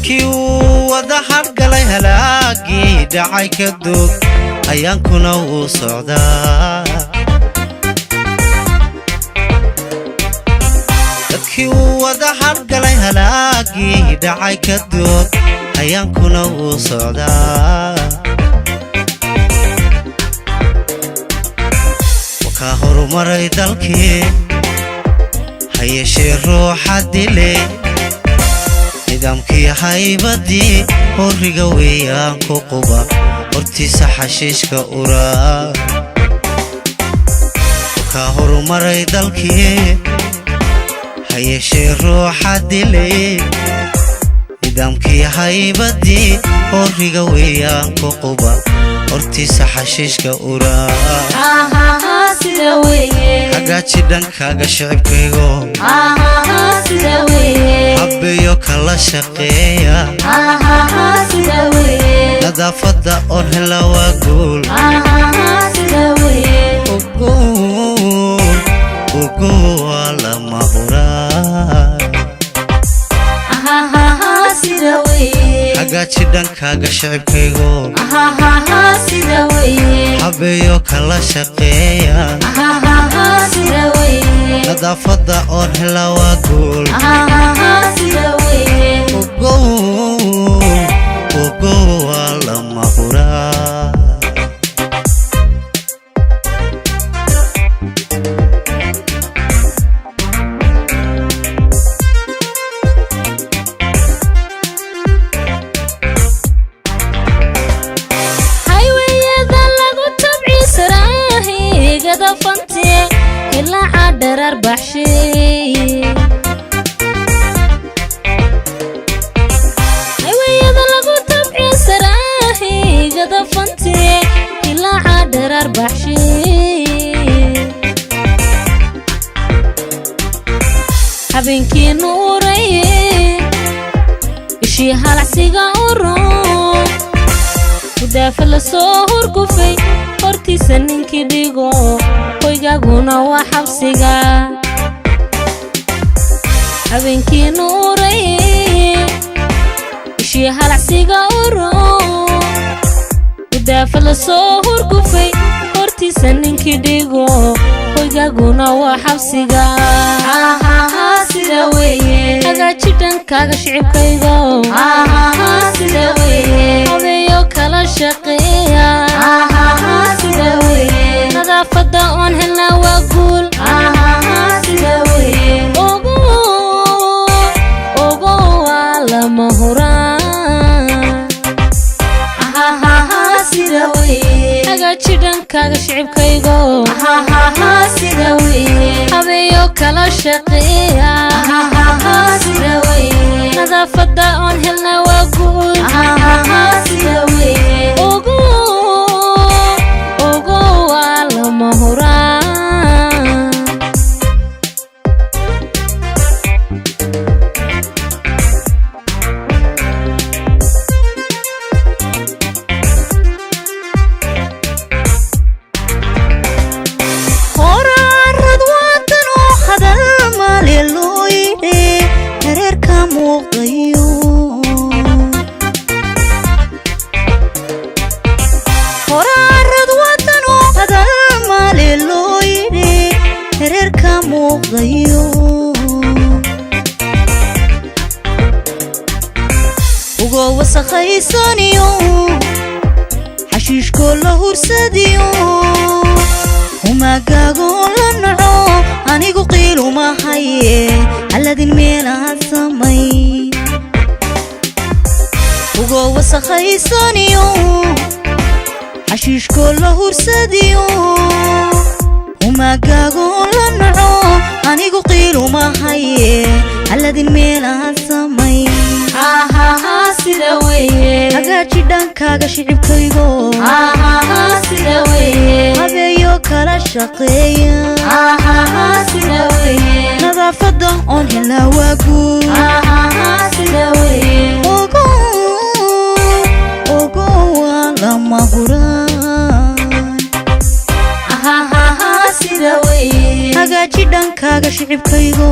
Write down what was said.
Dadkii uu wada hadhgalay halaagii dhacay ka doog, ayaankuna wuu socdaa. Dadkii uu wada hadhgalay halaagii dhacay ka doog, ayaankuna wuu socdaa. Wakaa horumaray dalkii, ha yeeshee ruuxa dilay nidaamkii haybadii horiga weeyaan ku quba hortiisa xashiishka uraa. Wakaa horumaray dalkii, ha yeeshee ruuxa dilay nidaamkii haybadii horiga weeyaan ku quba hortiisa xashiishka uraa. Hagaaji dhankaaga, shicibkaygo, habbeeyo kala shaqeeya. Nadaafadda oon hela waa guul, ogow waa lama huraan. Hagaaji dhankaaga, shicibkaygo, habeeyo kala shaqeeya. Nadaafadda oon hela waa guul, ogow, ogow waa lama huraan. Highwayada lagu tabciisaraahigada fante ilaaca dharar baxshay. Highwayada lagu tabciisaraahigada fante ilaaca dharar baxshay. Habeenkii nuuraye, ishii halacsiga uro gudaafa la soo hurgufay hortiisa ninkii dhigo, hoygaaguna waa xabsiga. Habeenkii nuuraye, ishii halacsiga uro gudaafa la soo hurgufay hortiisa ninkii dhigo, hoygaaguna waa xabsiga. Hagaaji dhankaaga, shicibkaygo, habeeyo kala shaqeeya. Nadaafadda oon helnaa waa guul, ogo, ogo waa lama huraan. Hagaaji dhankaaga, shicibkaygo, habeeyo kala shaqeeya. Nadaafadda oon helnaa waa guul, ogo, ogo waa lama huraan. Horaarad waatan oo hadal male loo yidhi hereerka muuqdayo. Horaarad waatan oo hadal male loo yidhi hereerka muuqdayo. Ugo wasakhaysaniyo xashiishkoo la hursadiyo humagaagoo la naco, anigu qiilumahaye halladin meelaha samay. Ugo wasakhaysaniyo xashiishkoo la hursadiyo humagaagoo la naco, anigu qiilumahaye halladin meelaha samay. Hagaaji dhankaaga, shicibkaygo, habeeyo kala shaqeeya. Nadaafadda oon helnaa waa guul, ogo, ogo waa lama huraan. Hagaaji dhankaaga, shicibkaygo.